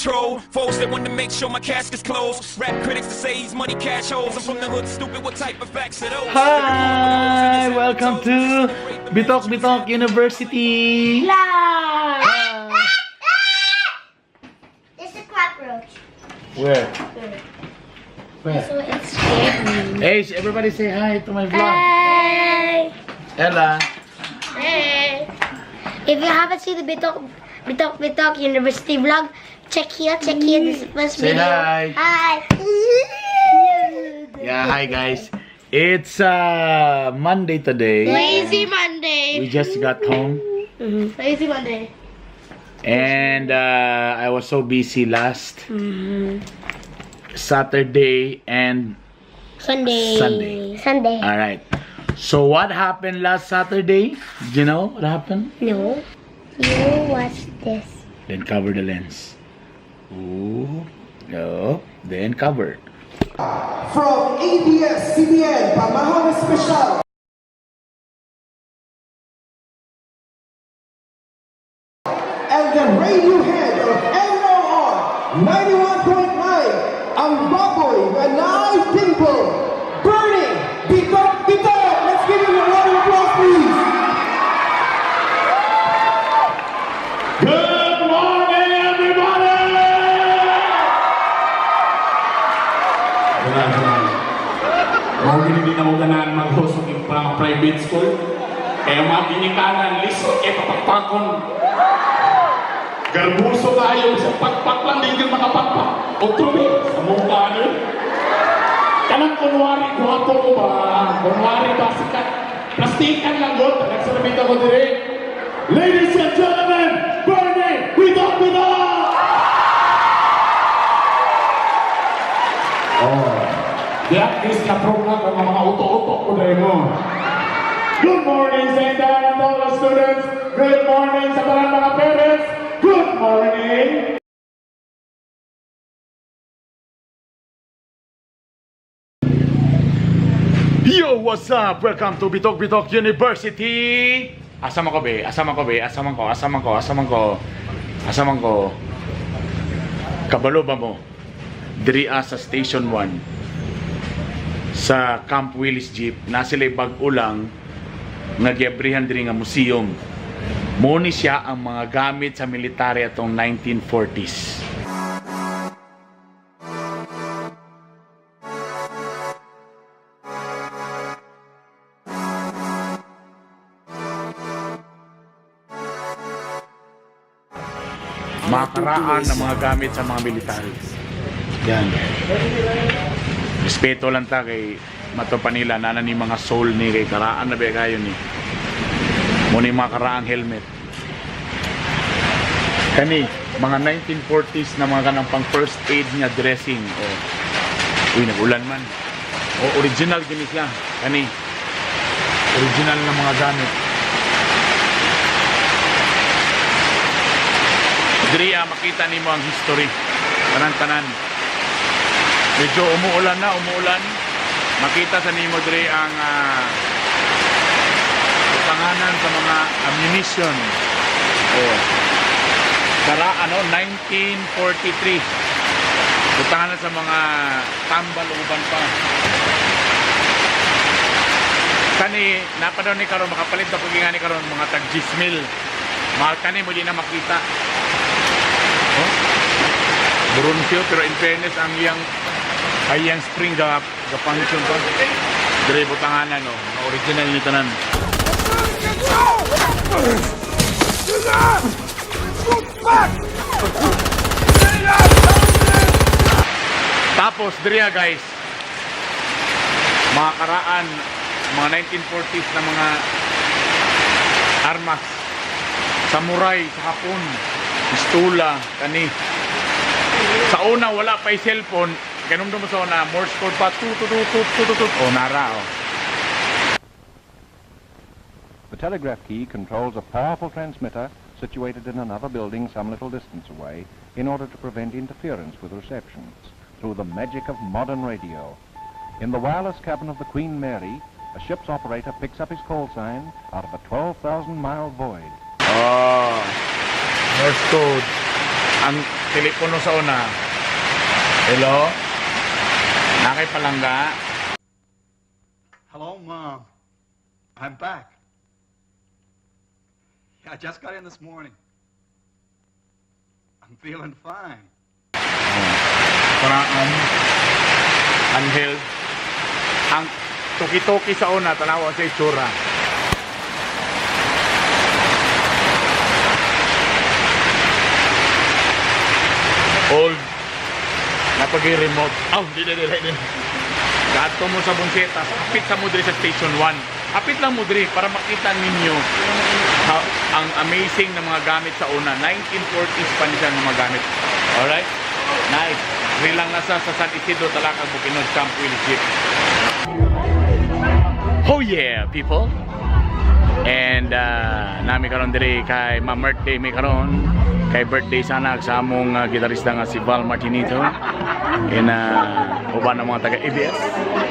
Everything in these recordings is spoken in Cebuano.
control. Foes that want to make sure my casket's closed. Rap critics to say he's money cash holes. I'm from the hood, stupid. What type of facts are those? Hi! Welcome to Bitok Bitok University! La! There's a cockroach. Where? Where? So it scared me. Hey, everybody say hi to my vlog. Hey! Ella. Hey! If you haven't seen the Bitok Bitok Bitok University vlog, check here this first Say video. hi. Hi. Yeah, hi guys. It's Monday today. Lazy Monday. We just got home Lazy Monday. and I was so busy last Saturday and Sunday. Sunday. Sunday. All right. So what happened last Saturday? Do you know what happened? No. You watch this. Then cover the lens. Ooh. No. Then cover. From ABS-CBN, Pamahang Espesyal. And the radio head of NOR 91.9, ang baboy na naay dimple, Bernie Bitok Bitok! Let's give him a round of applause, please! Good morning, everybody! Wala, wala. Mao gini din ako ganahan mag-host og mga private school. Kaya mga ginikanan, lisod kay papagpakon. Garbuso kayo, sa pagpak lang, di ka makapagpak. O tubig, sa mukha ano. Kanang kunwari, guwapo mo ba? Kunwari ba, sikat. Plastikan lang yun, nagsalamit ako dire. Ladies and gentlemen, Bernie, Bitok Bitok! Oh. Di at least na-prove na kung ang mga uto-uto ko na mo. Good morning sa inyo and all the students. Good morning sa tanan mga parents. Good morning. Yo, what's up? Welcome to Bitok Bitok University! Asa man ko, be? Asa man ko, be? Asa man ko? Asa man ko? Asa man ko? Asa man ko? Kabalo ba mo? Diri sa Station 1 sa Camp Willis Jeep na sila'y bag-o lang nga giabrihan diri nga museum. Mo ni siya ang mga gamit sa military atong 1940s. Makaraan ng mga gamit sa mga military. Yan. Respeto lang ta kay mato pa nila nana ni mga soul ni kay karaan na ba kayo ni. Mo ni mga karaang helmet. Kani mga 1940s na mga kanang pang first aid nga dressing o. Uy, nagulan man. O original gini siya. Kani original na mga gamit. Diri makita nimo ang history. Tanan-tanan. Medyo umuulan na, umuulan. Makita sa nimo diri ang panganan sa mga ammunition. Oh. Kara ano 1943. Butanganan sa mga tambal ug uban pa. Kani napa daw ni karon makapalit na pag ni karon mga tag 10,000. Mga kani mo di na makita. Oh. Brunsio, pero in fairness ang iyang ay iyang spring ga ga function pa. Dire butanganan no, mga original ni tanan. Tapos dire guys, mga karaan, mga 1940s na mga armas, samurai sa Hapon, pistula, kani. Sa una wala pa yung cellphone, ganun mo sa una, Morse code pa, tu tu tu tu tu tu tu. Oh, nara oh. The telegraph key controls a powerful transmitter situated in another building some little distance away in order to prevent interference with receptions through the magic of modern radio. In the wireless cabin of the Queen Mary, a ship's operator picks up his call sign out of a 12,000-mile void. Oh, Morse code. Ang Telepono sa una. Hello? Nakay palangga? Hello, Mom. I'm back. I just got in this morning. I'm feeling fine. Parang Anghel. Ang tuki-tuki sa una, tanawa sa itsura. Old. Napag-remote. Oh, di, di, di, di. Gato mo sa Bonsetas, apit sa mo diri sa Station 1. Apit lang mo diri para makita ninyo how, ang amazing na mga gamit sa una. 1940s pa ni siya ng mga gamit. Alright? Nice. Diri lang nasa sa San Isidro, Talakag, Bukidnon, Camp Willie Jeep. Oh yeah, people! And nami karon diri kay Ma birthday mi karon. Kay birthday sana sa among gitarista nga si Val Martinito. And uban ang mga taga ABS.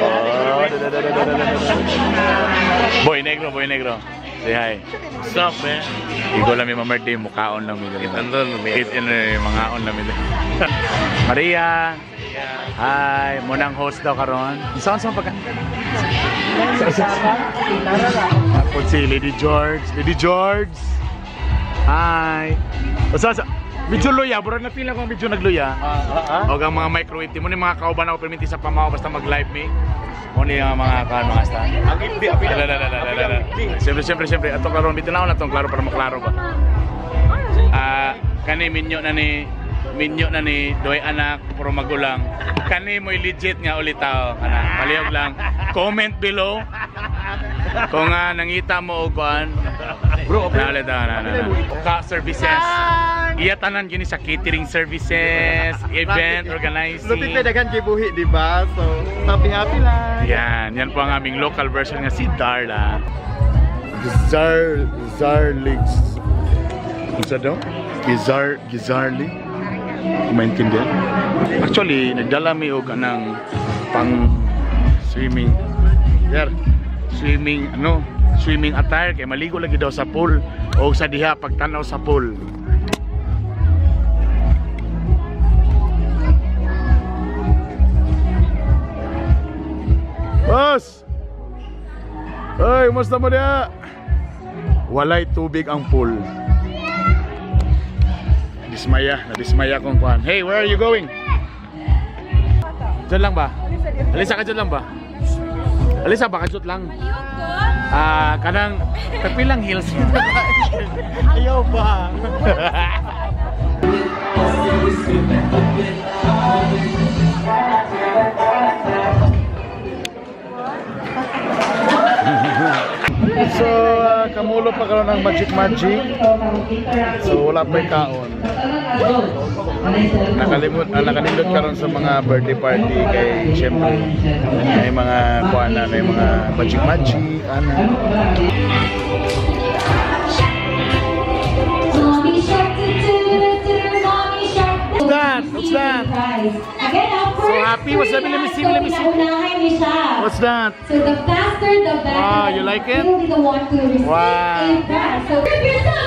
Oh, da, da, da, da, da, da, da. Boy Negro, Boy Negro. Say hi. What's up, man? Ikaw lang may ma birthday, mukaon lang mi diri. Andun, may- It in mga on lang mi diri. Maria. Hi, munang host daw karon. Saan sa pagka? Tapos si Lady George. Lady George. Hi. Usa sa medyo luya, bro, na feel ako medyo nagluya. O ang mga microwave, mo ni mga kauban ako perminti sa pamaw basta mag-live me. Mo ni ang mga kan mga sta. Ang ibdi, apil. La, la, la, la, la, la. Siyempre, siyempre, siyempre. Atong klaro, bitaw na atong klaro para maklaro ba. Ah, kani minyo na ni doy anak puro magulang. Kani mo'y legit nga ulit tao. Kana, palihog lang. Comment below kung nga nangita mo og kuan. Bro, Na ulit na na na. Ka services. Iya tanan gini sa catering services, event organizing. Lupit pa daghan gibuhi, di ba? So, happy happy lang. Yan, yan po ang aming local version nga si Darla. Gizar, Gizarlix. Unsa daw? Gizar, Gizarli? Maintindihan? Actually, nagdala mi og anang pang swimming. There, swimming ano, swimming attire kay maligo lagi daw sa pool o sa diha pagtanaw sa pool. Boss! Ay, kumusta mo diha? Walay tubig ang pool. Dismaya, nadismaya kong kuan. Hey, where are you going? Diyan lang ba? Alisa ka dyan lang ba? Alisa ba ka dyan lang? Ah, kanang kapilang hills. Ayaw ba? So, kamulo pa karon ng Magic Magic. So, wala pa kaon. Nakalimot, nakanindot karon sa mga birthday party kay syempre may mga kuan na may mga Magic Magic ana. Mommy shark, do, do, do, do, mommy shark. What's that? What's that? Again, our So first happy. What's that? Let me see, let me see. Naunahan niyo siya. What's that? So the faster, the better. Wow, you like it? You'll be the one to receive Wow. a prize. So, give yourself